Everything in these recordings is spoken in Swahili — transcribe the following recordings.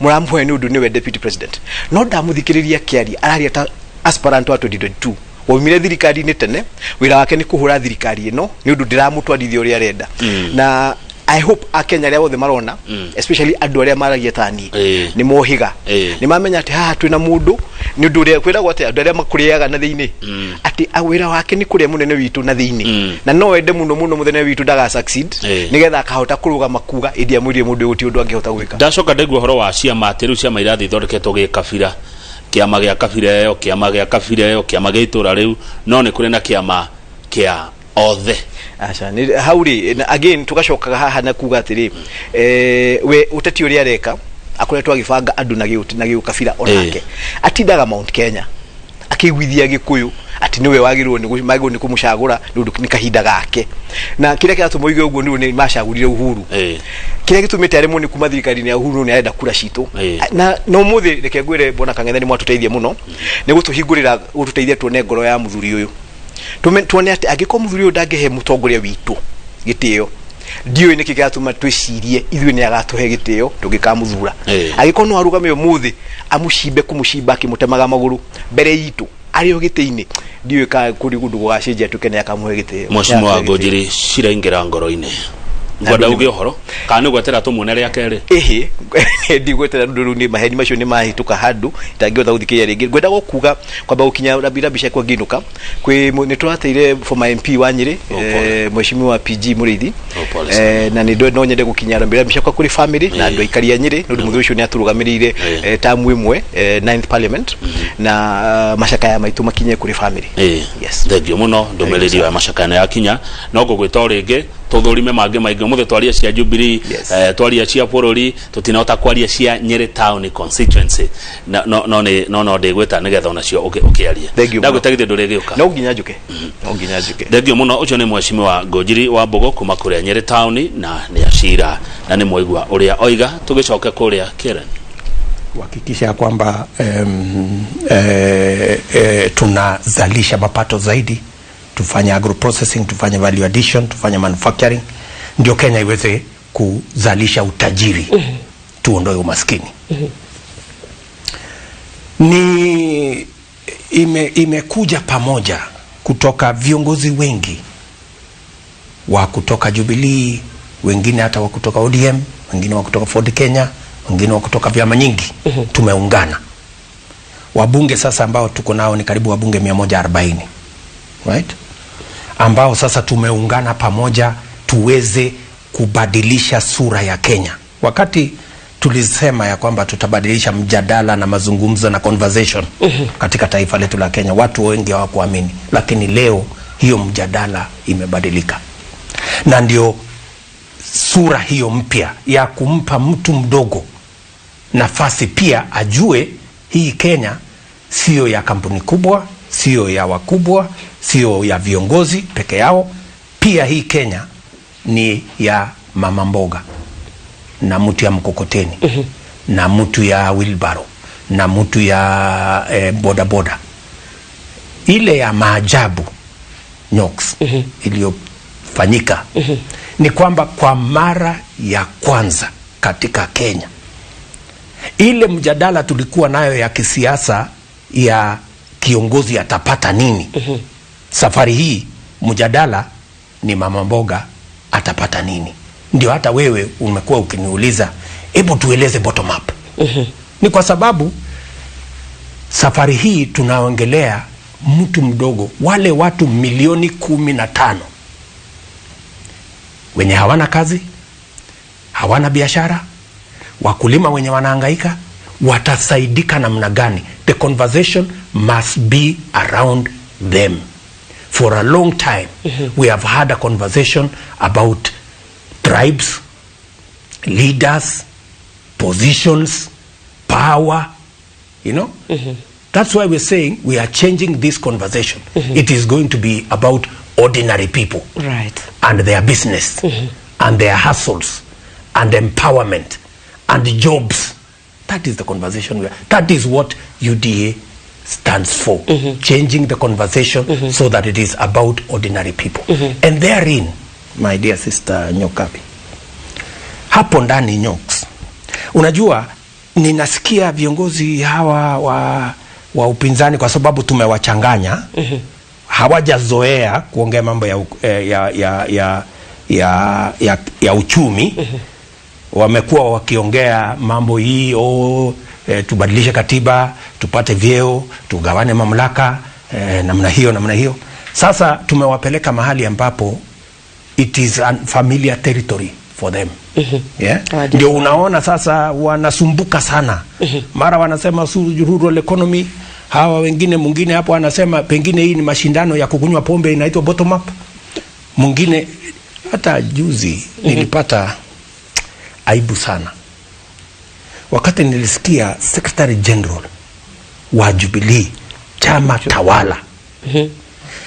Mũramũhe nĩ ũndũ nĩwe deputy president, no ndamũthikĩrĩria akĩaria, araria ta aspirant wa 2022 waumire thirikari-inĩ tene. Wĩra wake nĩ kũhũra thirikari ĩno nĩ ũndũ ndĩramũtwarithia ũrĩa arenda. Na I hope Akenya arĩa othe marona, especially andũ arĩa maragia ta niĩ, nĩ mohiga, nĩ mamenya atĩ haha twĩna mũndũ nĩ ũndũ ũrĩa kwĩragwo atĩ andũ arĩa makũrĩaga na thĩinĩ, atĩ wĩra wake nĩ kũrĩa mũnene witũ na thĩinĩ, na no ende mũno mũno mũnene witũ ndaga succeed, nĩgetha akahota kũrũgama kuga ĩndĩ amwĩrire mũndũ ũyũ gũtirĩ ũndũ angĩhota gwĩka. Ndacoka ndaigua ũhoro wa ciama, atĩ rĩu ciama irathiĩ ithondeketwo gĩkabira, kĩama gĩa kabira ĩyo, kĩama gĩa kabira ĩyo, kĩama gĩa itũra rĩu, no nĩ kũrĩ na kĩama kĩa othe. Aca, nĩ hau rĩ na again tugacokaga haha na kuga atĩrĩ, we ũteti ũrĩa areka akoretwo agĩbanga andũ na gĩũkabira onake atindaga Mount Kenya akĩiguithia Gĩkũyũ atĩ nĩwe wagĩrĩirwo nĩ magĩrĩirwo nĩ kũmũcagũra nĩ ũndũ nĩ kahinda gake, na kĩrĩa kĩratũma oige ũguo nĩ macagũrire Uhuru. Kĩrĩa gĩtũmĩte aremwo nĩ kuma thirikari-inĩ ya Uhuru nĩ arenda kura citũ. Na ũmũthĩ reke ngwĩre, bwana Kang'ethe, nĩ mwatũteithia mũno nĩ gũtũhingũrĩra, gũtũteithia tuone ngoro ya mũthuri ũyũ. Tuone atĩ angĩkorwo mũthuri ũyũ ndangĩhe mũtongoria witũ gĩtĩo, ndiũĩ nĩkĩ kĩratũma twĩcirie ithuĩ nĩ agatũhe gĩtĩo tũngĩkamũthura. Angĩkorwo no arũgame ũmũthĩ amũcimbe kũmũcimba akĩmũtemaga magũrũ mbere itũ arĩ o gĩtĩ-inĩ, ndiũĩ ka kũrĩ kũndũ gũgacenjia tuke nĩ akamũhe gĩtĩo. Mheshimiwa Nĩ akamũhe gĩtĩo. Ngũnjiri ciraingĩra ngoro-inĩ. Na Ngwenda andũ uge ũhoro kana nĩ gwetera tũmuone rĩa kerĩ? Ĩhĩ, ndigwetera ndũ rĩu nĩ maheni macio nĩ mahĩtũka handũ itangĩhota gũthikĩrĩria rĩngĩ. Ngwenda gũkuga kwamba gũkinya rambirambi ciakwa ngĩinũka kwĩ nĩ tũrateire former MP wa Nyĩrĩ. Oh, pole. Mheshimiwa PG Mũrĩithi. Oh, pole sana. Na nĩ no nyende gũkinya rambirambi ciakwa kũrĩ family na andũ aikari a Nyĩrĩ nĩ ũndũ mũthuri ũcio nĩ atũrũgamĩrĩire tamu ĩmwe, ninth parliament, na macakaya maitũ makinye kũrĩ family. Yes. Thengio mũno, ndũmĩrĩri ya macakaya nĩ yakinya. No ngũgwĩta o rĩngĩ tũthũrime mangĩ maingĩ. Ũmũthĩ twaria cia Jubilee, twaria cia bũrũri, tũtinahota kwaria cia Nyĩrĩ Town constituency. Na no no nĩ no no ndĩgwĩta nĩgetha onacio ũkĩarie. Thank you mũno. Ndagwĩta githĩ ndũrĩgĩũka? No nginya njuke, no nginya njuke. Thengio mũno. Ũcio nĩ mheshimiwa Ngũnjiri wa Mbũgũ kuma kũrĩa Nyĩrĩ Town, na nĩ acira na nĩ mwaigua ũrĩa oiga. Tũgĩcoke kũrĩa Karen. Kuhakikisha kwamba tunazalisha mapato zaidi, tufanye agro processing, tufanye value addition, tufanye manufacturing, ndio Kenya iweze kuzalisha utajiri, tuondoe umaskini. Ni imekuja pamoja kutoka viongozi wengi wa kutoka Jubilee, wengine hata wa kutoka ODM, wengine wa kutoka Ford Kenya, wengine wa kutoka vyama nyingi. Tumeungana wabunge sasa ambao tuko nao ni karibu wabunge 140, right, ambao sasa tumeungana pamoja tuweze kubadilisha sura ya Kenya. Wakati tulisema ya kwamba tutabadilisha mjadala na mazungumzo na conversation katika taifa letu la Kenya, watu wengi hawakuamini, lakini leo hiyo mjadala imebadilika, na ndio sura hiyo mpya ya kumpa mtu mdogo nafasi pia ajue hii Kenya sio ya kampuni kubwa, sio ya wakubwa, sio ya viongozi peke yao. Pia hii Kenya ni ya mama mboga na mtu ya mkokoteni na mtu ya wheelbarrow na mtu ya bodaboda. Ile ya maajabu Nyox iliyofanyika ni kwamba kwa mara ya kwanza katika Kenya, ile mjadala tulikuwa nayo ya kisiasa ya kiongozi atapata nini, safari hii mjadala ni mama mboga atapata nini. Ndio hata wewe umekuwa ukiniuliza, hebu tueleze bottom up. Ni kwa sababu safari hii tunaongelea mtu mdogo, wale watu milioni 15 wenye hawana kazi, hawana biashara, wakulima wenye wanahangaika, watasaidika namna gani? The conversation must be around them. For a long time we have had a conversation about tribes, leaders, positions, power. That's why we're saying we are changing this conversation. It is going to be about ordinary people and their business and their hustles and empowerment and jobs. That is the conversation. That is what UDA stands for. Changing the conversation so that it is about ordinary people. And therein, my dear sister Nyokabi, hapo ndani Nyoks, unajua Ninasikia viongozi hawa wa upinzani, kwa sababu tumewachanganya, hawajazoea kuongea mambo ya uchumi. Wamekuwa wakiongea mambo hii, tubadilishe katiba, tupate vyeo, tugawane mamlaka, namna hiyo namna hiyo. Sasa tumewapeleka mahali ambapo it is unfamiliar territory for them. Yeah? Ndio unaona sasa wanasumbuka sana. Mara wanasema rural economy, hawa wengine, mwingine hapo anasema pengine hii ni mashindano ya kukunywa pombe inaitwa bottom up. Mwingine hata juzi nilipata aibu sana wakati nilisikia Secretary General wa Jubilee, chama tawala,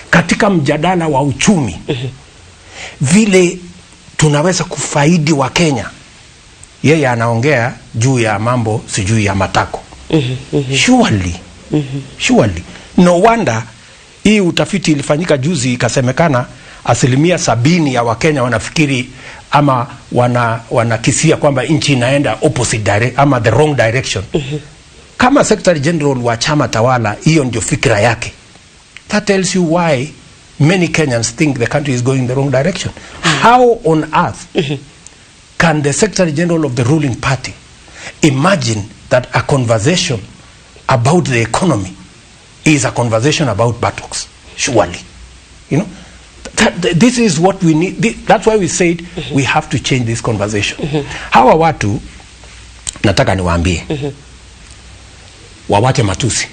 katika mjadala wa uchumi, vile tunaweza kufaidi wa Kenya, yeye anaongea juu ya mambo sijui ya matako. Surely, surely no wonder hii utafiti ilifanyika juzi ikasemekana 70% ya Wakenya wanafikiri ama wanakisia kwamba nchi inaenda opposite direct, ama the wrong direction. Kama Secretary General wa chama tawala hiyo ndio fikra yake, that tells you why many Kenyans think the country is going the wrong direction. How on earth can the Secretary General of the ruling party imagine that a conversation about the economy is a conversation about buttocks? Surely. You know, this is what we need. That's why we said we have to change this conversation. Hawa watu nataka niwaambie wawache matusi.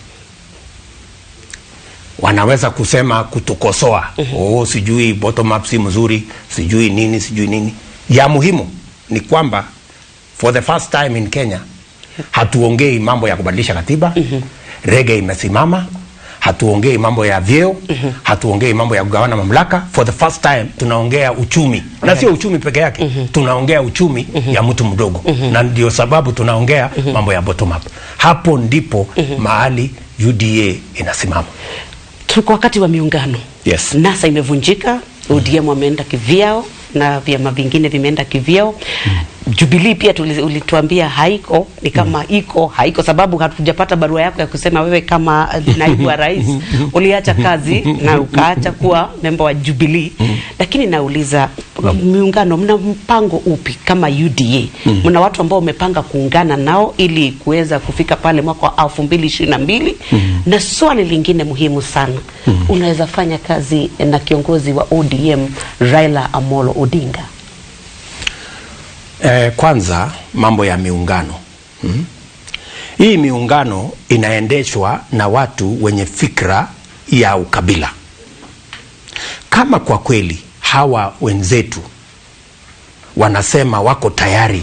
Wanaweza kusema, kutukosoa, oh, sijui bottom up si mzuri, sijui nini, sijui nini. Ya muhimu ni kwamba for the first time in Kenya hatuongei mambo ya kubadilisha katiba. Rege imesimama. Hatuongei mambo ya vyeo, hatuongei mambo ya kugawana mamlaka. For the first time tunaongea uchumi, na sio uchumi peke yake, tunaongea uchumi ya mtu mdogo, na ndio sababu tunaongea mambo ya bottom up. Hapo ndipo mahali UDA inasimama. Tuko wakati wa miungano. Yes. NASA imevunjika, ODM wameenda kivyao na vyama vingine vimeenda kivyao. Jubilee pia ulituambia haiko, ni kama iko haiko, sababu hatujapata barua yako ya kusema wewe kama naibu wa rais uliacha kazi na ukaacha kuwa memba wa Jubilee. Lakini nauliza, miungano, mna mpango upi kama UDA? Mna watu ambao umepanga kuungana nao ili kuweza kufika pale mwaka wa 2022? Na swali lingine muhimu sana, unaweza fanya kazi na kiongozi wa ODM Raila Amolo Odinga? Kwanza mambo ya miungano. Hii miungano inaendeshwa na watu wenye fikra ya ukabila. Kama kwa kweli hawa wenzetu wanasema wako tayari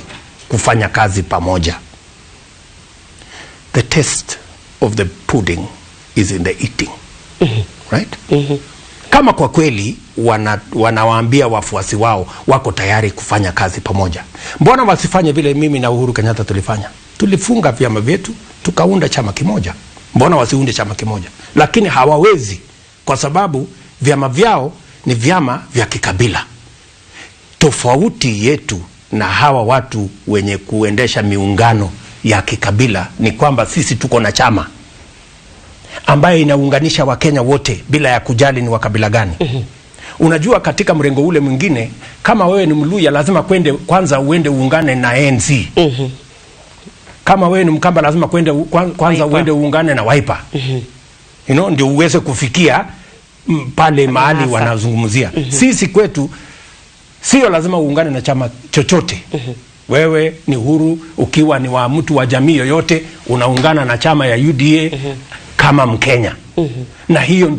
kufanya kazi pamoja, the test of the pudding is in the eating. Right? Kama kwa kweli wanawaambia wafuasi wao wako tayari kufanya kazi pamoja, mbona wasifanye vile mimi na Uhuru Kenyatta tulifanya? Tulifunga vyama vyetu tukaunda chama kimoja. Mbona wasiunde chama kimoja? Lakini hawawezi, kwa sababu vyama vyao ni vyama vya kikabila. Tofauti yetu na hawa watu wenye kuendesha miungano ya kikabila ni kwamba sisi tuko na chama ambaye inaunganisha Wakenya wote bila ya kujali ni wa kabila gani. Unajua, katika mrengo ule mwingine, kama wewe ni Mluya lazima kwende kwanza uende uungane na ANC. Kama wewe ni Mkamba lazima kwende kwanza Wiper. Uende uungane na Wiper. Ndio uweze kufikia pale mahali NASA. Wanazungumzia. Sisi kwetu sio lazima uungane na chama chochote. Wewe ni huru, ukiwa ni wa mtu wa jamii yoyote, unaungana na chama ya UDA kama Mkenya. Na hiyo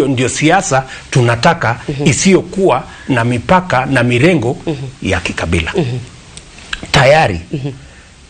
ndio siasa tunataka, isiyokuwa na mipaka na mirengo ya kikabila. Tayari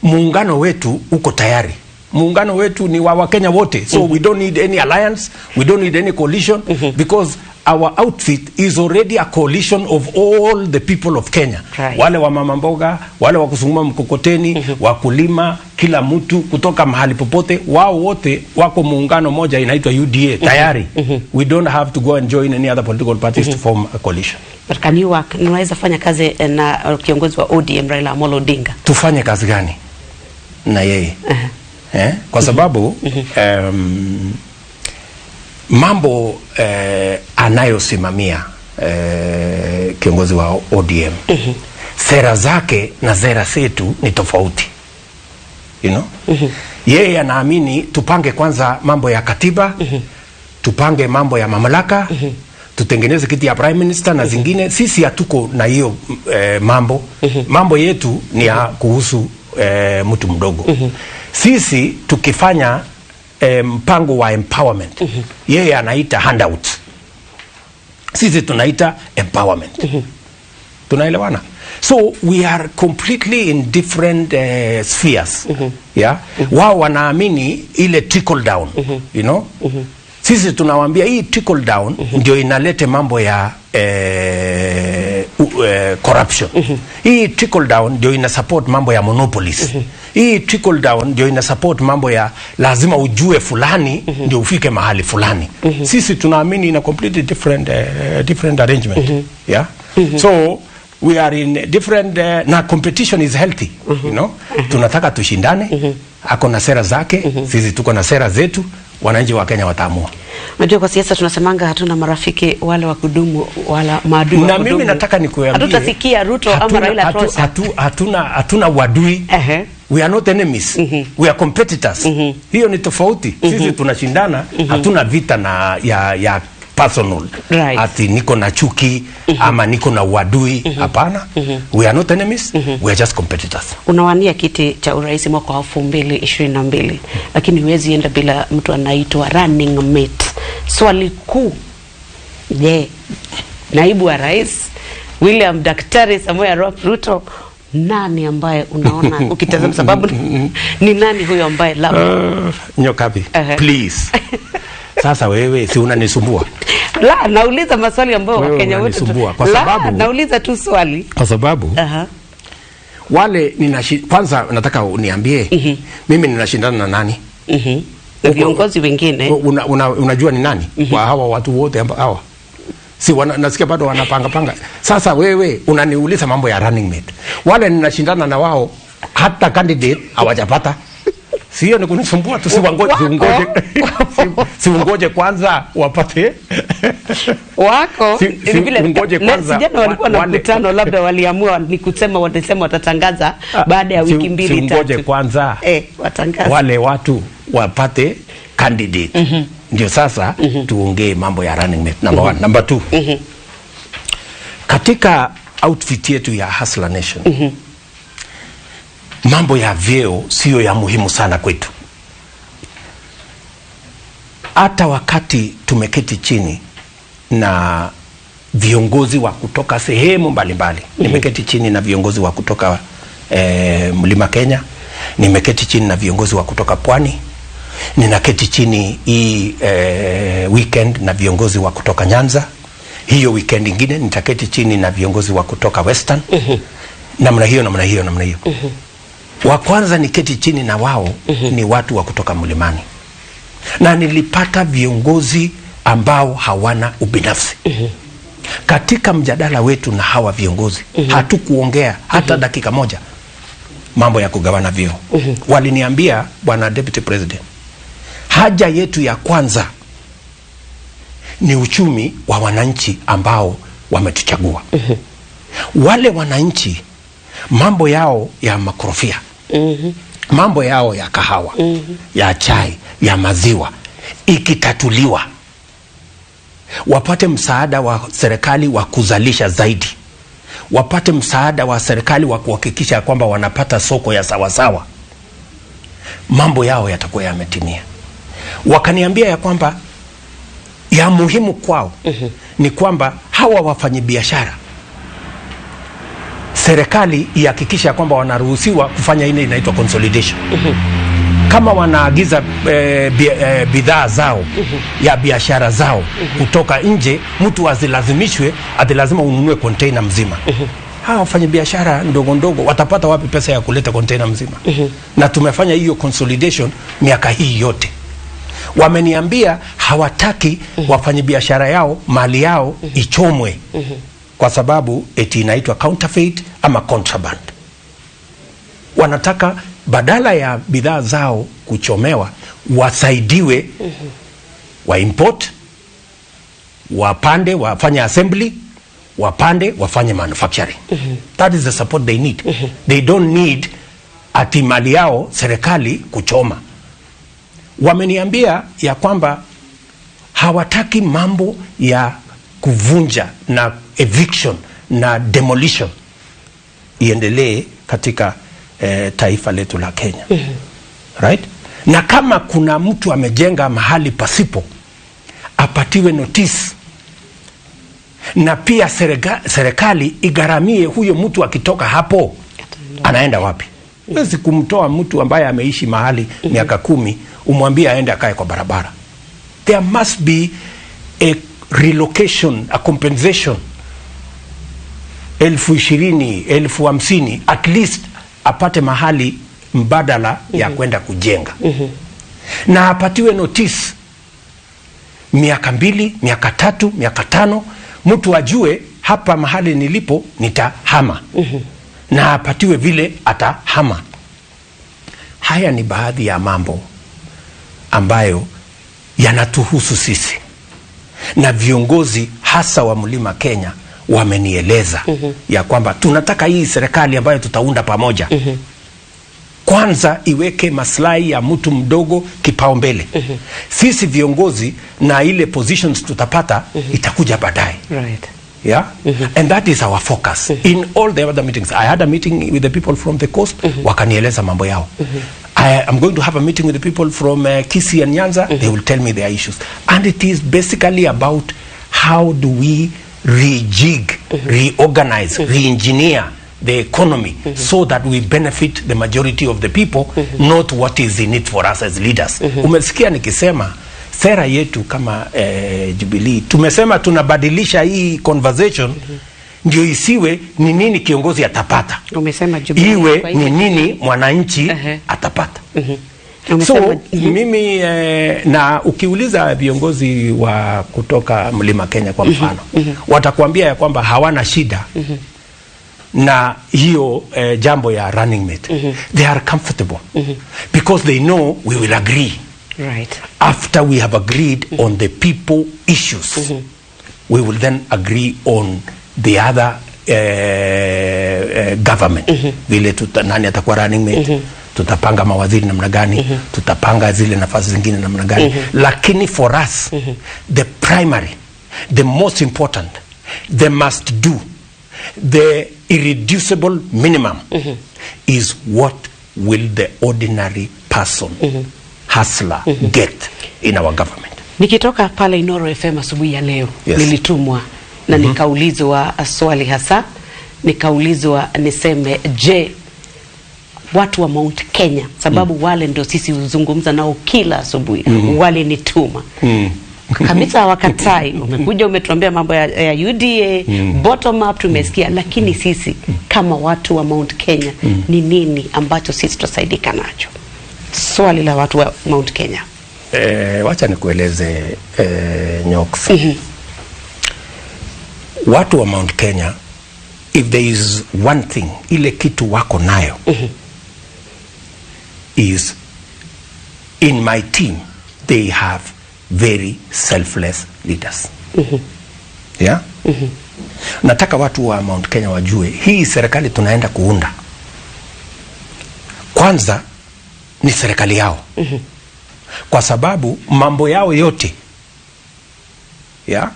muungano wetu uko tayari. Muungano wetu ni wa Wakenya wote, so we don't need any alliance, we don't need any coalition, because our outfit is already a coalition of all the people of Kenya. Wale wa mama mboga, wale wa kusukuma mkokoteni, wakulima, kila mtu kutoka mahali popote, wao wote wako muungano moja inaitwa UDA tayari. We don't have to go and join any other political parties to form a coalition. But can you work, unaweza fanya kazi na kiongozi wa ODM Raila Amolo Odinga? Tufanye kazi gani? na yeye kwa sababu mambo anayosimamia kiongozi wa ODM, sera zake na sera zetu ni tofauti, you know? Yeye anaamini tupange kwanza mambo ya katiba, tupange mambo ya mamlaka, tutengeneze kiti ya prime minister na zingine. Sisi hatuko na hiyo mambo. Mambo yetu ni ya kuhusu mtu mdogo. Sisi tukifanya mpango wa empowerment, yeye anaita handout, sisi tunaita empowerment. Tunaelewana? So we are completely in different spheres. Yeah? Wao wanaamini ile trickle down, you know? Sisi tunawaambia hii trickle down ndio inalete mambo ya corruption. Hii trickle down ndio ina support mambo ya monopolies. Hii trickle down ndio ina support mambo ya lazima ujue fulani ndio ufike mahali fulani. Sisi tunaamini in a completely different arrangement. Yeah? So we are in different na competition is healthy, you know? Tunataka tushindane. Ako na sera zake, sisi tuko na sera zetu, wananchi wa Kenya wataamua. Unajua kwa siasa tunasemanga hatuna marafiki wale wa kudumu wala maadui wa Na kudumu. mimi nataka nikuambie, hatutasikia Ruto ama Raila tosha. Hatuna wadui. We are not enemies. We are competitors. Hiyo ni tofauti. Sisi tunashindana, hatuna vita na ya personal. Ati niko na chuki ama niko na uadui. Hapana. We are not enemies. We are just competitors. Unawania kiti cha urais mwaka wa 2022, lakini huwezi enda bila mtu anaitwa running mate. Swali kuu, je, naibu wa rais William Daktari Samoei Arap Ruto, nani ambaye unaona ukitazama, sababu ni nani huyo ambaye labda Nyokabi, please. Sasa wewe si unanisumbua? La, nauliza maswali ambayo Wakenya wote kwa sababu nauliza tu swali. Kwa sababu wale kwanza nataka uniambie mimi ninashindana na nani? Na viongozi wengine. Unajua ni nani? Kwa hawa watu wote hawa. Si nasikia bado wanapanga panga. Sasa wewe unaniuliza mambo ya running mate. Wale ninashindana na wao hata candidate hawajapata. Sio ni kunisumbua tu, siungoje kwanza wapate wako. Vile ungoje kwanza. Sijana walikuwa na mkutano, labda waliamua ni kusema watasema watatangaza baada ya wiki mbili tatu. Siungoje kwanza watangaza wale watu wapate candidate. Ndio sasa tuongee mambo ya running mate number 1. Number 2. Katika outfit yetu ya Hustler Nation, mambo ya vyeo sio ya muhimu sana kwetu. Hata wakati tumeketi chini na viongozi wa kutoka sehemu mbalimbali, nimeketi chini na viongozi wa kutoka Mlima Kenya, nimeketi chini na viongozi wa kutoka Pwani, ninaketi chini hii weekend na viongozi wa kutoka Nyanza, hiyo weekend ingine nitaketi chini na viongozi wa kutoka Western. Namna hiyo, namna hiyo, namna hiyo. Wa kwanza niketi chini na wao ni watu wa kutoka Mlimani. Na nilipata viongozi ambao hawana ubinafsi. Katika mjadala wetu na hawa viongozi, hatukuongea hata dakika moja mambo ya kugawana vyeo. Waliniambia, Bwana Deputy President, haja yetu ya kwanza ni uchumi wa wananchi ambao wametuchagua. Wale wananchi mambo yao ya makorofia, mambo yao ya kahawa, ya chai, ya maziwa ikitatuliwa, wapate msaada wa serikali wa kuzalisha zaidi, wapate msaada wa serikali wa kuhakikisha kwamba wanapata soko ya sawasawa, mambo yao yatakuwa yametimia. Wakaniambia ya kwamba ya muhimu kwao ni kwamba hawa wafanyabiashara serikali ihakikisha kwamba wanaruhusiwa kufanya ile inaitwa consolidation. Kama wanaagiza bidhaa zao ya biashara zao kutoka nje, mtu asilazimishwe ati lazima ununue container mzima. Hawa wafanyabiashara ndogo ndogo watapata wapi pesa ya kuleta container mzima? Na tumefanya hiyo consolidation miaka hii yote. Wameniambia hawataki wafanyabiashara yao mali yao ichomwe kwa sababu eti inaitwa counterfeit ama contraband. Wanataka Badala ya bidhaa zao kuchomewa, wasaidiwe wa import, wapande, wafanye assembly, wapande, wafanye manufacturing. That is the support they need. They don't need ati mali yao serikali kuchoma. Wameniambia ya kwamba hawataki mambo ya kuvunja na eviction na demolition iendelee katika taifa letu la Kenya. Right? Na kama kuna mtu amejenga mahali pasipo, apatiwe notice, na pia serikali igharamie huyo mtu akitoka hapo anaenda wapi. Huwezi kumtoa mtu ambaye ameishi mahali miaka 10 umwambie aende akae kwa barabara. There must be a relocation, a compensation, 20,000, 50,000 at least, apate mahali mbadala ya kwenda kujenga na apatiwe notice miaka 2, miaka 3, miaka 5, mtu ajue hapa mahali nilipo nitahama na apatiwe vile atahama. Haya ni baadhi ya mambo ambayo yanatuhusu sisi, na viongozi hasa wa Mlima Kenya wamenieleza ya kwamba tunataka hii serikali ambayo tutaunda pamoja kwanza iweke maslahi ya mtu mdogo kipaumbele. Sisi viongozi na ile positions tutapata itakuja baadaye. Yeah? And that is our focus. In all the other meetings, I had a meeting with the people from the coast, wakanieleza mambo yao. I am going to have a meeting with the people from Kisii and Nyanza. They will tell me their issues. And it is basically about how do we rejig, reorganize, re-engineer the economy so that we benefit the majority of the people, not what is in it for us as leaders. Umesikia nikisema sera yetu kama Jubilee, tumesema tunabadilisha hii conversation ndio isiwe ni nini kiongozi atapata, Umesema Jubilee iwe kwa ni nini mwananchi atapata. Umesema, So mimi na ukiuliza viongozi wa kutoka Mlima Kenya kwa mfano, watakuambia ya kwamba hawana shida na hiyo jambo ya running mate. They are comfortable because they know we will agree. After we have agreed on the people issues, we will then agree on the other government. Vile nani atakuwa running mate, tutapanga mawaziri namna gani, tutapanga zile nafasi zingine namna gani. Lakini for us, the primary, the most important, the must do, the irreducible minimum is what will the ordinary person, hustler, get in our government. Nikitoka pale Inoro FM asubuhi ya leo, nilitumwa na nikaulizwa swali hasa, nikaulizwa niseme, je, watu wa Mount Kenya, sababu wale ndio sisi huzungumza nao kila asubuhi, walinituma kabisa, hawakatai. Umekuja umetuambia mambo ya UDA, bottom up tumesikia, lakini sisi kama watu wa Mount Kenya ni nini ambacho sisi tutasaidika nacho? Swali la watu wa Mount Kenya. Wacha nikueleze, Nyox. Watu wa Mount Kenya, if there is one thing, ile kitu wako nayo is, in my team they have very selfless leaders. Yeah? Nataka watu wa Mount Kenya wajue hii serikali tunaenda kuunda, kwanza ni serikali yao, kwa sababu mambo yao yote ya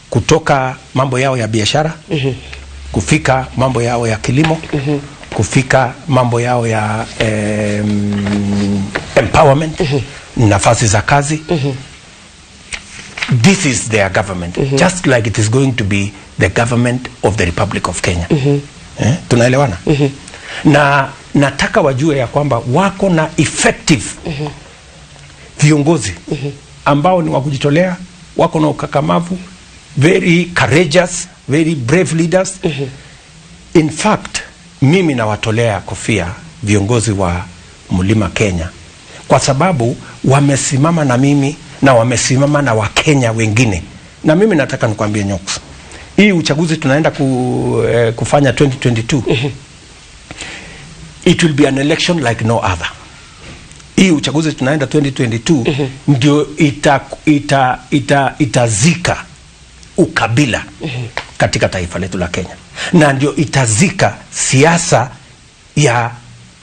kutoka mambo yao ya biashara kufika mambo yao ya kilimo kufika mambo yao ya empowerment, nafasi za kazi, this is their government, just like it is going to be the government of the Republic of Kenya. Eh, tunaelewana? Na nataka wajue ya kwamba wako na effective viongozi ambao ni wa kujitolea, wako na ukakamavu, very courageous, very brave leaders. In fact, mimi nawatolea kofia viongozi wa Mlima Kenya kwa sababu wamesimama na mimi na wamesimama na Wakenya wengine. Na mimi nataka nikwambie, Nyox, hii uchaguzi tunaenda kufanya 2022, It will be an election like no other. Hii uchaguzi tunaenda 2022 ndio itazika ukabila katika taifa letu la Kenya, na ndio itazika siasa ya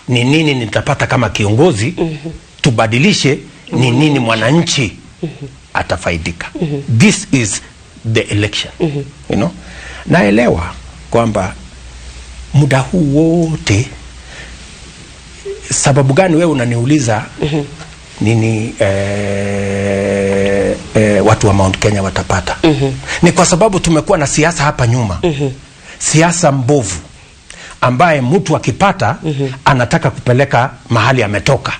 ni nini nitapata kama kiongozi, tubadilishe ni nini mwananchi atafaidika. This is the election. Naelewa kwamba muda huu wote, sababu gani wewe unaniuliza nini watu wa Mount Kenya watapata? Ni kwa sababu tumekuwa na siasa hapa nyuma, siasa mbovu ambaye mtu akipata anataka kupeleka mahali ametoka,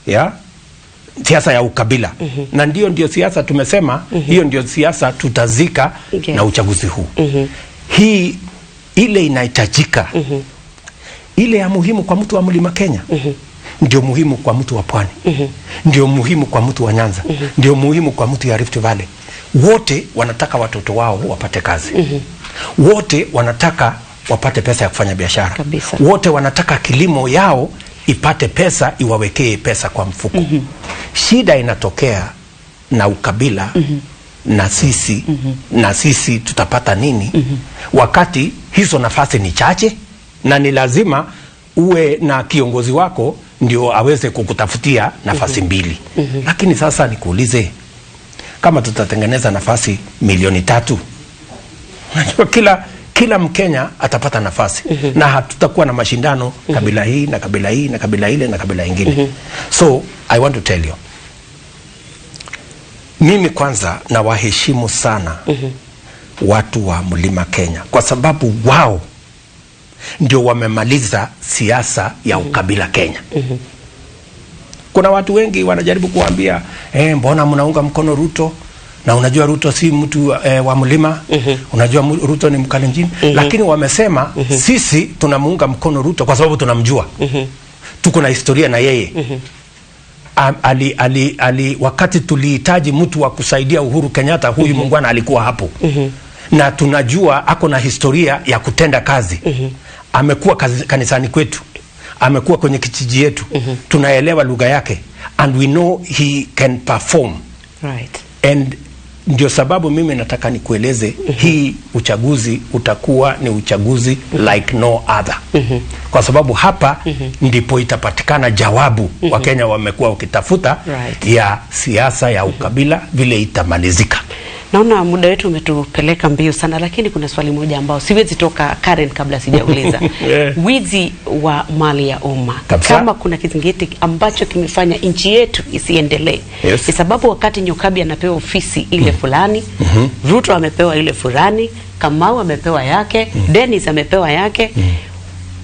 ya siasa ya ukabila. Na ndio siasa tumesema, hiyo ndio siasa tutazika na uchaguzi huu. Hii ile inahitajika, ile ya muhimu kwa mtu wa Mlima Kenya ndio muhimu kwa mtu wa Pwani, ndio muhimu kwa mtu wa Nyanza, ndio muhimu kwa mtu ya Rift Valley. Wote wanataka watoto wao wapate kazi, wote wanataka wapate pesa ya kufanya biashara. Wote wanataka kilimo yao ipate pesa, iwawekee pesa kwa mfuko. Shida inatokea na ukabila na sisi tutapata nini wakati hizo nafasi ni chache na ni lazima uwe na kiongozi wako ndio aweze kukutafutia nafasi mbili. Lakini sasa nikuulize, kama tutatengeneza nafasi 3 milioni, unajua kila Mkenya atapata nafasi na hatutakuwa na mashindano kabila hii na kabila hii na kabila ile na kabila ingine. So I want to tell you, mimi kwanza nawaheshimu sana watu wa Mlima Kenya kwa sababu wao ndio wamemaliza siasa ya ukabila Kenya. Kuna watu wengi wanajaribu kuambia mbona mnaunga mkono Ruto na unajua Ruto si mtu wa mlima. Unajua Ruto ni Mkalenjin. Lakini wamesema sisi tunamuunga mkono Ruto kwa sababu tunamjua, tuko na historia na yeye. Ali, wakati tulihitaji mtu wa kusaidia Uhuru Kenyatta, huyu muungwana alikuwa hapo. Na tunajua ako na historia ya kutenda kazi. Amekuwa kanisani kwetu, amekuwa kwenye kijiji yetu. Tunaelewa lugha yake and we know he can perform. And ndio sababu mimi nataka nikueleze, hii uchaguzi utakuwa ni uchaguzi like no other, kwa sababu hapa ndipo itapatikana jawabu Wakenya wamekuwa wakitafuta ya siasa ya ukabila vile itamalizika. Naona muda wetu umetupeleka mbio sana, lakini kuna swali moja ambao siwezi toka Karen kabla sijauliza. Wizi wa mali ya umma, kama kuna kizingiti ambacho kimefanya nchi yetu isiendelee, ni sababu wakati Nyokabi anapewa ofisi ile fulani, Ruto amepewa ile fulani, Kamau amepewa yake, Dennis amepewa yake,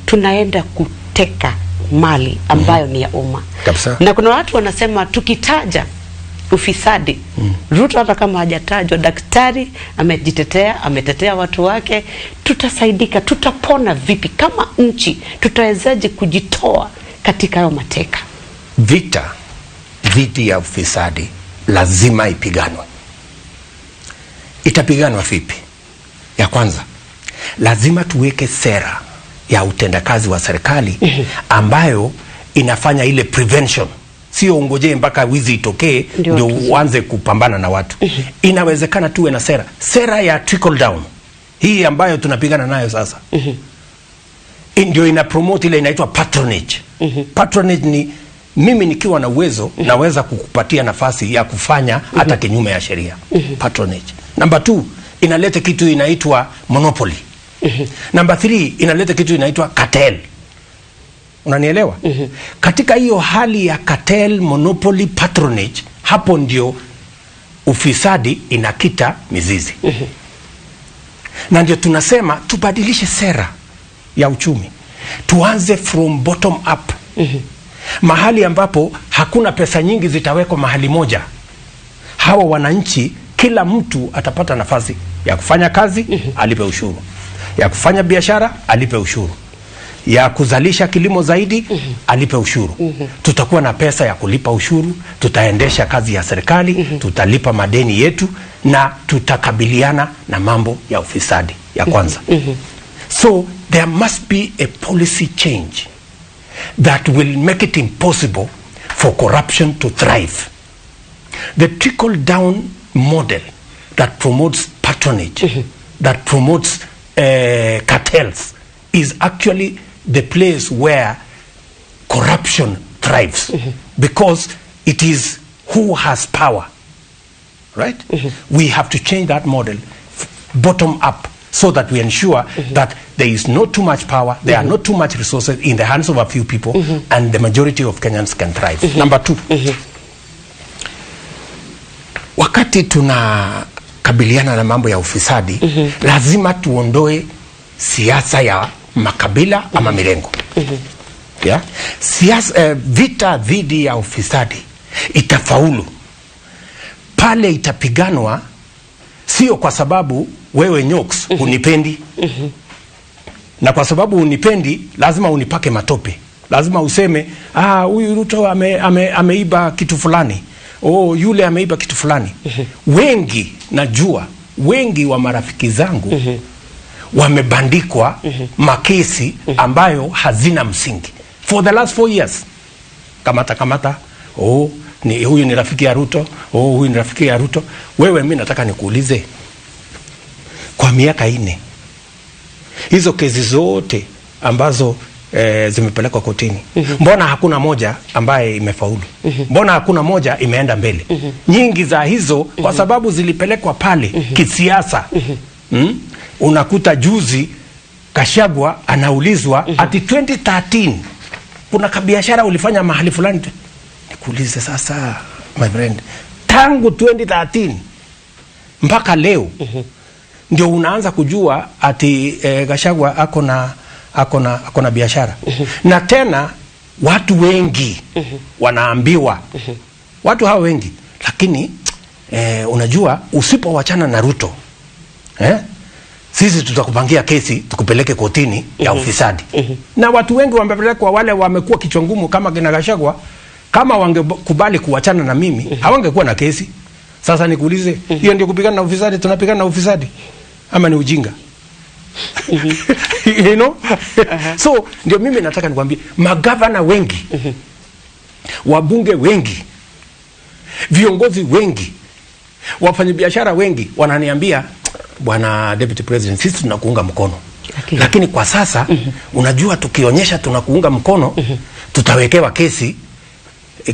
tunaenda kuteka mali ambayo ni ya umma. Na kuna watu wanasema tukitaja ufisadi, Ruto hata kama hajatajwa, daktari amejitetea, ametetea watu wake, tutasaidika? Tutapona vipi kama nchi? Tutawezaje kujitoa katika hayo mateka? Vita dhidi ya ufisadi lazima ipiganwe. Itapiganwa vipi? Ya kwanza, lazima tuweke sera ya utendakazi wa serikali ambayo inafanya ile prevention, sio ungojee mpaka wizi itokee ndio uanze kupambana na watu. Inawezekana tuwe na sera ya trickle down hii ambayo tunapigana nayo sasa, ndio ina promote ile inaitwa patronage. Patronage ni mimi nikiwa na uwezo naweza kukupatia nafasi ya kufanya hata kinyume ya sheria. Patronage. Number two, inaleta kitu inaitwa monopoly. Number three, inaleta kitu inaitwa cartel. Unanielewa? Katika hiyo hali ya cartel, monopoly, patronage, hapo ndio ufisadi inakita mizizi. Na ndio tunasema tubadilishe sera ya uchumi, tuanze from bottom up, mahali ambapo hakuna pesa nyingi zitawekwa mahali moja. Hawa wananchi, kila mtu atapata nafasi ya kufanya kazi, alipe ushuru, ya kufanya biashara, alipe ushuru, ya kuzalisha kilimo zaidi, alipe ushuru. Tutakuwa na pesa ya kulipa ushuru, tutaendesha kazi ya serikali, tutalipa madeni yetu na tutakabiliana na mambo ya ufisadi, ya kwanza. So There must be a policy change that will make it impossible for corruption to thrive. The trickle-down model that promotes patronage, that promotes cartels, is actually the place where corruption thrives, because it is who has power, right? We have to change that model bottom up, so that we ensure that there is not too much power, there are not too much resources in the hands of a few people, and the majority of Kenyans can thrive. Number two, wakati tunakabiliana na mambo ya ufisadi, lazima tuondoe siasa ya makabila ama mirengo. Yeah? Siasa, vita dhidi ya ufisadi itafaulu pale itapiganwa, sio kwa sababu wewe Nyoks hunipendi, na kwa sababu hunipendi lazima unipake matope, lazima useme huyu Ruto ameiba kitu fulani, oh, yule ameiba kitu fulani. Wengi najua, wengi wa marafiki zangu wamebandikwa makesi ambayo hazina msingi for the last 4 years. Kamata kamata, oh, ni huyu ni rafiki ya Ruto, oh, huyu ni rafiki ya Ruto. Wewe, mimi nataka nikuulize, kwa miaka 4 hizo kesi zote ambazo zimepelekwa kotini, mbona hakuna moja ambaye imefaulu? Mbona hakuna moja imeenda mbele? Nyingi za hizo kwa sababu zilipelekwa pale kisiasa. Unakuta juzi Gachagua anaulizwa ati 2013 kuna kabiashara ulifanya mahali fulani. Nikuulize sasa, my friend, tangu 2013 mpaka leo ndio unaanza kujua ati Gachagua ako na biashara? Na tena watu wengi wanaambiwa, watu hao wengi, lakini unajua usipowachana na Ruto, sisi tutakupangia kesi tukupeleke kotini ya ufisadi. Na watu wengi wamepelekwa, wale wamekuwa kichwa ngumu kama kina Gachagua, kama wangekubali kuwachana na mimi hawangekuwa na kesi. Sasa nikuulize, hiyo ndio kupigana na ufisadi? Tunapigana na ufisadi ama ni ujinga? You know? So ndio mimi nataka nikwambie, magavana wengi, wabunge wengi, viongozi wengi, wafanyabiashara wengi wananiambia, "Bwana Deputy President, sisi tunakuunga mkono, lakini kwa sasa unajua tukionyesha tunakuunga mkono tutawekewa kesi.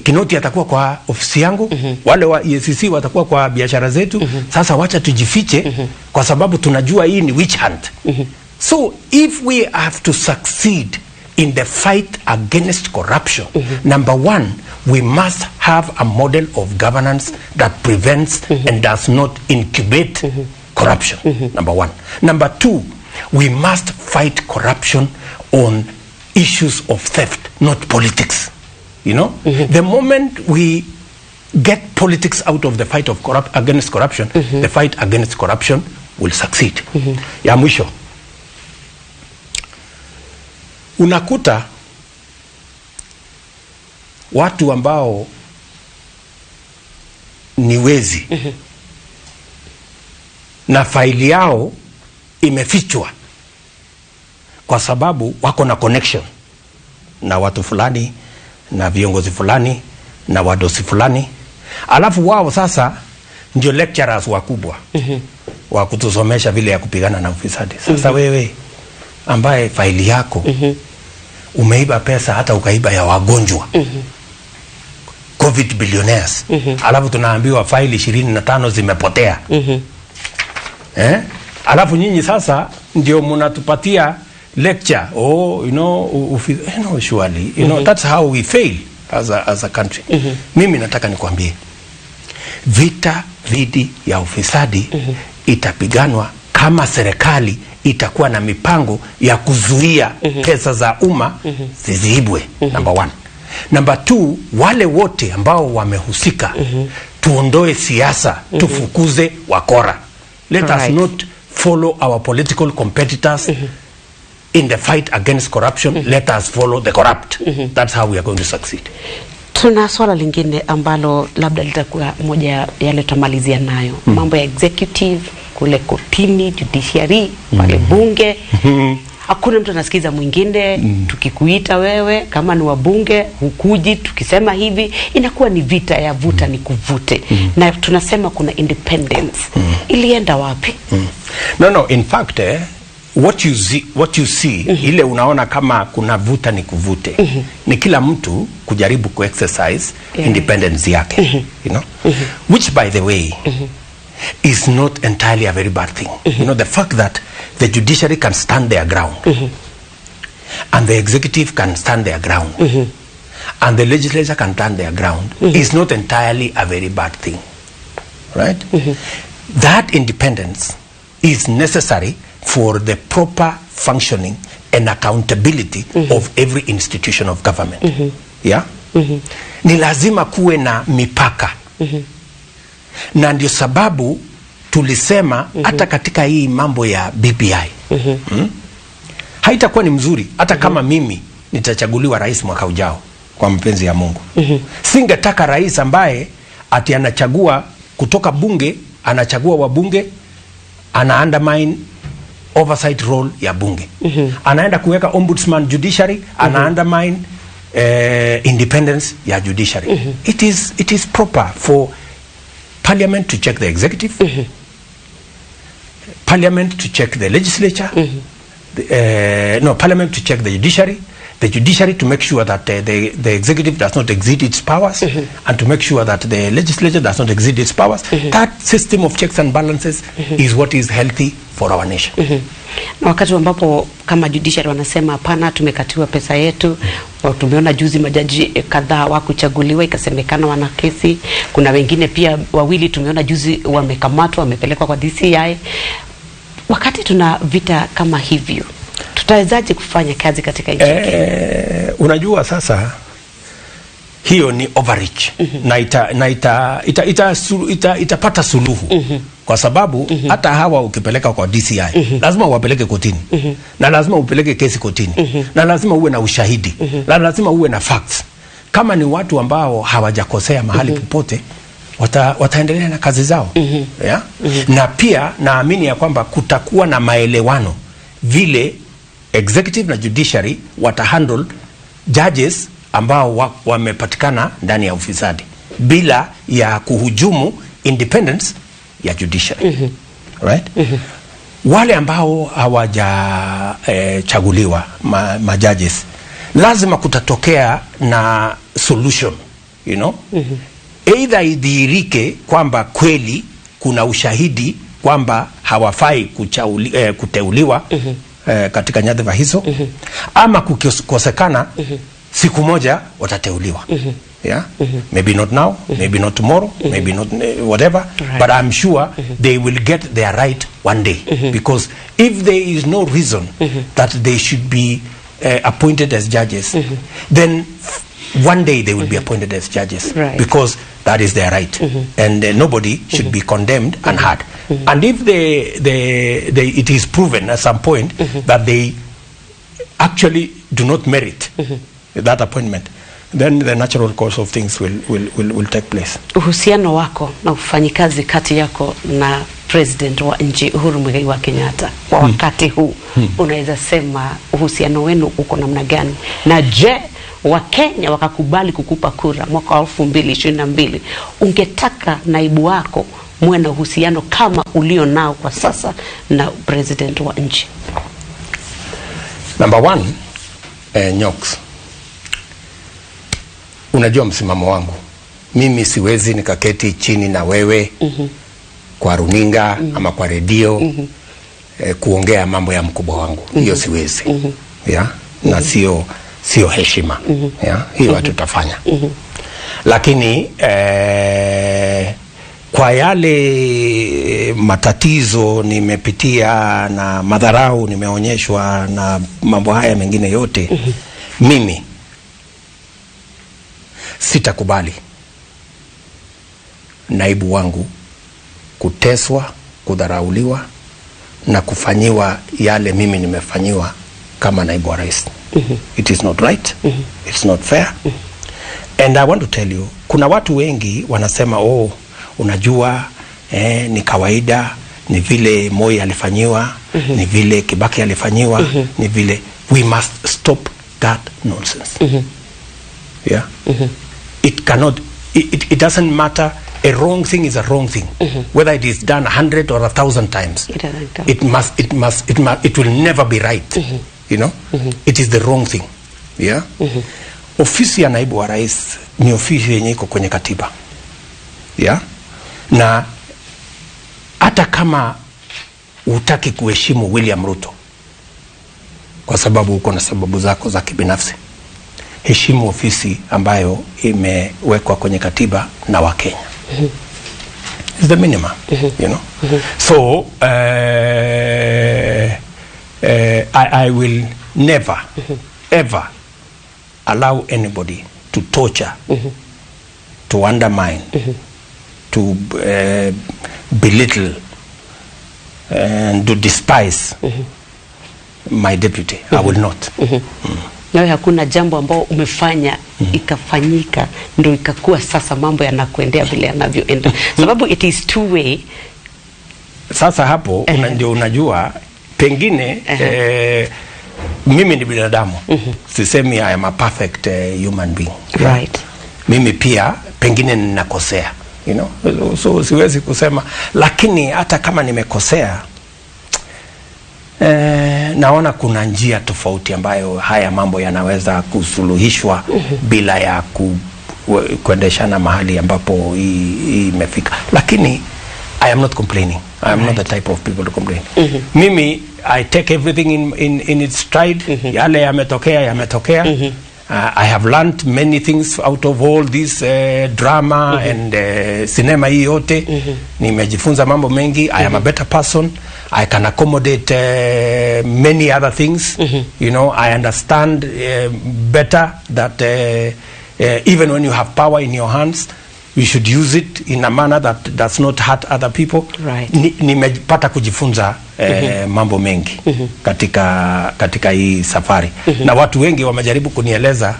Kinoti atakuwa kwa ofisi yangu, wale wa EACC watakuwa kwa biashara zetu. Sasa wacha tujifiche kwa sababu tunajua hii ni witch hunt." So if we have to succeed in the fight against corruption, number one, we must have a model of governance that prevents and does not incubate corruption. Number one. Number two, we must fight corruption on issues of theft, not politics. The moment we get politics out of the fight of against corruption, the fight against corruption will succeed. Ya mwisho, unakuta watu ambao ni wezi na faili yao imefichwa kwa sababu wako na connection na watu fulani na viongozi fulani na wadosi fulani, alafu wao sasa ndio lecturers wakubwa wa kutusomesha vile ya kupigana na ufisadi. Sasa wewe ambaye faili yako umeiba pesa, hata ukaiba ya wagonjwa, COVID billionaires, alafu tunaambiwa faili 25 zimepotea, eh? Alafu nyinyi sasa ndio mnatupatia lecture, oh, surely that's how we fail as a country. Mimi nataka nikwambie, vita dhidi ya ufisadi itapiganwa kama serikali itakuwa na mipango ya kuzuia pesa za umma zisiibwe, number one. Number two, wale wote ambao wamehusika, tuondoe siasa, tufukuze wakora. Let us not follow our political competitors in the fight against corruption. Let us follow the corrupt. That's how we are going to succeed. Tuna swala lingine ambalo labda litakuwa moja ya yale tutamalizia nayo, mambo ya executive kule kotini, judiciary pale bunge. Hakuna mtu anasikiza mwingine. Tukikuita wewe kama ni wabunge hukuji, tukisema hivi inakuwa ni vita ya vuta ni kuvute. Na tunasema kuna independence. Ilienda wapi? No, in fact, what you see ile unaona kama kuna vuta ni kuvute ni kila mtu kujaribu kuexercise independence yake, which, by the way, is not entirely a very bad thing. The fact that the judiciary can stand their ground and the executive can stand their ground and the legislature can stand their ground is not entirely a very bad thing, right? That independence is necessary for the proper functioning and accountability of every institution of government. Yeah? Ni lazima kuwe na mipaka. Na ndio sababu tulisema hata katika hii mambo ya BBI, Haitakuwa ni mzuri hata kama mimi nitachaguliwa rais mwaka ujao kwa mapenzi ya Mungu. Singetaka rais ambaye ati anachagua kutoka bunge, anachagua wabunge, ana undermine oversight role ya bunge. Anaenda kuweka ombudsman judiciary, ana undermine independence ya judiciary. It is proper for parliament to check the executive, parliament to check the legislature, no, parliament to check the judiciary to make sure that the executive does not exceed its powers, and to make sure that the legislature does not exceed its powers. That system of checks and balances is what is healthy for our nation. Na wakati ambapo kama judiciary wanasema hapana, tumekatiwa pesa yetu. Tumeona juzi majaji kadhaa wakuchaguliwa, ikasemekana wana kesi. Kuna wengine pia wawili tumeona juzi wamekamatwa, wamepelekwa kwa DCI. Wakati tuna vita kama hivyo, tutawezaje kufanya kazi katika nchi ya Kenya? Unajua sasa hiyo ni overreach na ita, na ita, ita, ita, sulu, ita, itapata suluhu kwa sababu hata hawa ukipeleka kwa DCI, lazima uwapeleke kotini na lazima upeleke kesi kotini na lazima uwe na ushahidi na lazima uwe na facts. Kama ni watu ambao hawajakosea mahali popote, wataendelea na kazi zao, yeah? Na pia naamini ya kwamba kutakuwa na maelewano vile executive na judiciary watahandle judges ambao wamepatikana ndani ya ufisadi bila ya kuhujumu independence ya judiciary, right? Wale ambao hawajachaguliwa, chaguliwa ma judges, lazima kutatokea na solution, either idhihirike kwamba kweli kuna ushahidi kwamba hawafai kuteuliwa katika nyadhifa hizo, ama kukikosekana, siku moja watateuliwa, yeah? Maybe not now, maybe not tomorrow, maybe not whatever, but I'm sure they will get their right one day, because if there is no reason that they should be appointed as judges, then one day they will be appointed as judges, because that is their right and nobody should be condemned and hurt. And if it is proven at some point that they actually do not merit that appointment, then the natural course of things will take place. Uhusiano wako na ufanyikazi kati yako na president wa nchi Uhuru Muigai wa Kenyatta kwa wakati huu, unaweza sema uhusiano wenu uko namna gani? Na je, Wakenya wakakubali kukupa kura mwaka wa 2022, ungetaka naibu wako muwe na uhusiano kama ulio nao kwa sasa na president wa nchi? Number one, Nyox, unajua msimamo wangu. Mimi siwezi nikaketi chini na wewe kwa runinga ama kwa redio kuongea mambo ya mkubwa wangu. Hiyo siwezi, yeah? Na sio heshima, yeah? Hiyo hatutafanya. Lakini kwa yale matatizo nimepitia na madharau nimeonyeshwa na mambo haya mengine yote, mimi sitakubali naibu wangu kuteswa, kudharauliwa na kufanyiwa yale mimi nimefanyiwa kama naibu wa rais. It is not right. It's not fair. And I want to tell you, kuna watu wengi wanasema, "Oh, unajua, ni kawaida Ni vile Moi alifanyiwa, ni vile Kibaki alifanyiwa, ni vile. We must stop that nonsense. Yeah. It cannot, it doesn't matter. A wrong thing is a wrong thing, whether it is done 100 or 1,000 times. It doesn't count. It must, it must, it must, it will never be right. It is the wrong thing. Yeah. Ofisi ya naibu wa rais ni ofisi yenye iko kwenye katiba. Yeah. Na hata kama hutaki kuheshimu William Ruto kwa sababu uko na sababu zako za kibinafsi, heshimu ofisi ambayo imewekwa kwenye katiba na Wakenya. It's the minimum. So I will never ever allow anybody to torture, to undermine, to belittle and to despise my deputy. I will not. Nawe hakuna jambo ambao umefanya ikafanyika ndio ikakuwa sasa mambo yanakuendea vile yanavyoenda, sababu it is two way? Sasa hapo ndio unajua pengine mimi ni binadamu. Sisemi I am a perfect human being. Mimi pia pengine ninakosea. So siwezi kusema, lakini hata kama nimekosea, naona kuna njia tofauti ambayo haya mambo yanaweza kusuluhishwa bila ya kuendeshana mahali ambapo hii imefika. Lakini I am not complaining. I am not the type of people to complain. Mimi I take everything in its stride. Yale yametokea, yametokea. I have learned many things out of all this drama and cinema hii yote. Nimejifunza mambo mengi. I am a better person. I can accommodate many other things. I understand better that even when you have power in your hands, you should use it in a manner that does not hurt other people. Nimepata kujifunza mambo mengi katika hii safari, na watu wengi wamejaribu kunieleza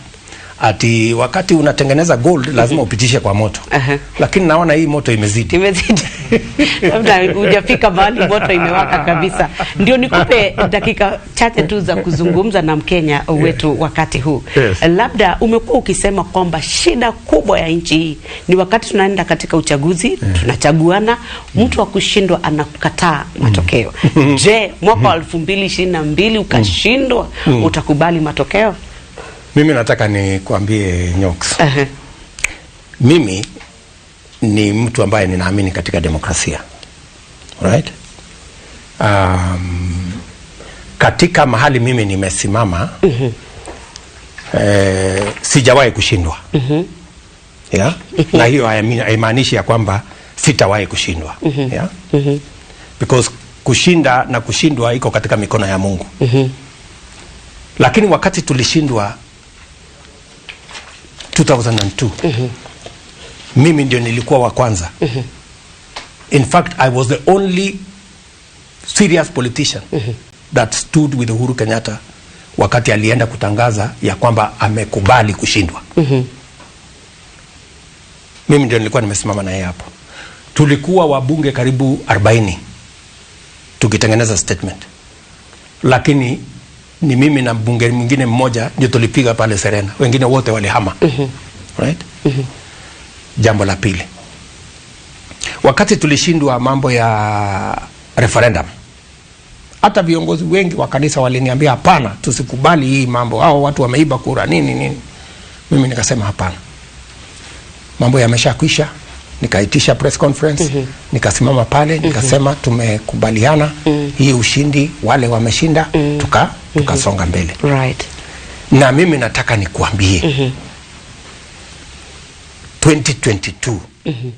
ati wakati unatengeneza gold lazima upitishe kwa moto, lakini naona hii moto imezidi. Imezidi. Labda hujafika mahali moto imewaka kabisa. Ndio nikupe dakika chache tu za kuzungumza na Mkenya wetu wakati huu. Yes. Labda umekuwa ukisema kwamba shida kubwa ya nchi hii ni wakati tunaenda katika uchaguzi, tunachaguana, mtu wa kushindwa anakataa matokeo. Je, mwaka wa 2022 ukashindwa, utakubali matokeo? Mimi nataka nikuambie, Nyox, mimi ni mtu ambaye ninaamini katika demokrasia. Right? Katika mahali mimi nimesimama, sijawahi kushindwa. Yeah? Na hiyo haimaanishi ya kwamba sitawahi kushindwa. Yeah? Because kushinda na kushindwa iko katika mikono ya Mungu. Lakini wakati tulishindwa 2002, mimi ndio nilikuwa wa kwanza. In fact, I was the only serious politician that stood with Uhuru Kenyatta wakati alienda kutangaza ya kwamba amekubali kushindwa. Mimi ndio nilikuwa nimesimama na yeye hapo. Tulikuwa wabunge karibu 40 tukitengeneza statement, lakini ni mimi na mbunge mwingine mmoja ndio tulipiga pale Serena, wengine wote walihama. Right? Jambo la pili, wakati tulishindwa mambo ya referendum, hata viongozi wengi wa kanisa waliniambia, "Hapana, tusikubali hii mambo, hao watu wameiba kura," nini nini. Mimi nikasema hapana, mambo yameshakwisha. Nikaitisha press conference, nikasimama pale nikasema tumekubaliana hii ushindi, wale wameshinda, tukasonga mbele. Na mimi nataka nikuambie, 2022,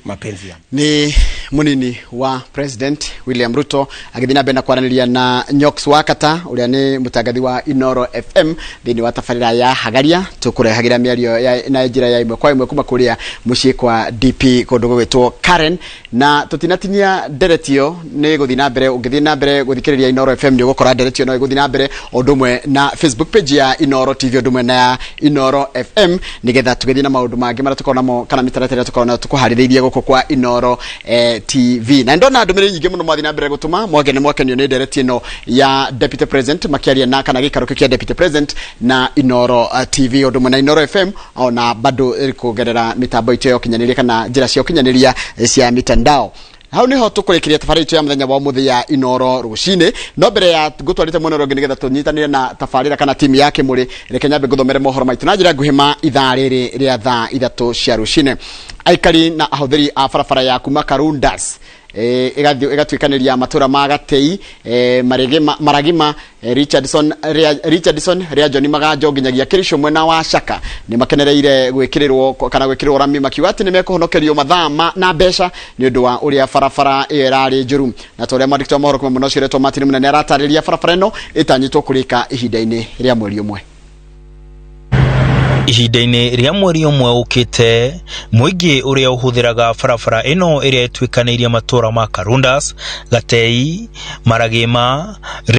mapenzi ya Ni munini wa President William Ruto agithii na mbere na kwaranĩria na Nyox Wakata ũrĩa nĩ mũtangathi wa Inoro FM thĩinĩ wa tabarĩra ya Hagaria. Tũkũrehagĩra mĩario na njĩra ya ĩmwe kwa ĩmwe kuma kũrĩa mũciĩ kwa DP kũndũ gũgwĩtwo Karen, na tũtinatinia nderetio nĩ gũthiĩ na mbere. Ũngĩthiĩ na mbere gũthikĩrĩria Inoro FM nĩ ũgũkora nderetio no ĩgũthiĩ na mbere o ũndũ ũmwe na Facebook page ya Inoro TV, ũndũ ũmwe na ya Inoro FM, nĩgetha tũgĩthiĩ na maũndũ mangĩ marĩa tũkoragwo namo kana mĩtaratara ĩrĩa tũkoragwo nayo tũkũharĩrĩirie gũkũ kwa Inoro. TV. Na ndona ndũmĩrĩri nyingĩ mũno mwathiĩ na mbere gũtũma mwagene mwakenio nĩ ndereti ĩno ya Deputy President makĩaria na kana gĩikaro kĩu kĩa Deputy President na Inoro TV ũndũ ũmwe na Inoro FM, ona bado kũgerera mĩtambo itũ ya ũkinyanĩria kana njĩra cia ũkinyanĩria cia mitandao. Hau niho tukurikiria tabarĩra itũ ya muthenya wa umuthi ya Inoro Rucinĩ. No mbere ya ngũtwarĩte mwena ũrĩa ũngĩ nĩgetha tũnyitanĩre na tabarĩra kana timu ya Kĩmũrĩ, reke nyambe ngũthomere mohoro maitũ na njĩra nguhĩ ma ithaa rĩrĩ rĩa thaa 3 cia rucinĩ. Aikari na ahũthĩri a barabara ya kuma Karundas ĩgatuĩkanĩria matũra ma Gatei, Marigima, Maragima, Richardson, Richardson rĩa John Maganjo nginyagia Kĩricũ mwena wa Shaka nĩ makenereire gwĩkĩrĩrwo kana gwĩkĩrĩrwo rami, makiuga atĩ nĩ mekũhonokerio mathaa na mbeca nĩ ũndũ wa ũrĩa barabara ĩyo ĩrarĩ njũru. Na ta ũrĩa mwandĩki wa mohoro kuma mwena ũcio ũretwo Martin Mũnene aratarĩria, barabara ĩno ĩtanyĩtwo kũrĩka ihinda-inĩ rĩa mweri ũmwe. Ihinda-inĩ rĩa mweri ũmwe ũkĩte, mũingĩ ũrĩa ũhũthĩraga barabara ĩno ĩrĩa ĩtuĩkanĩirie matũra ma Karundas, Gatei, Maragima,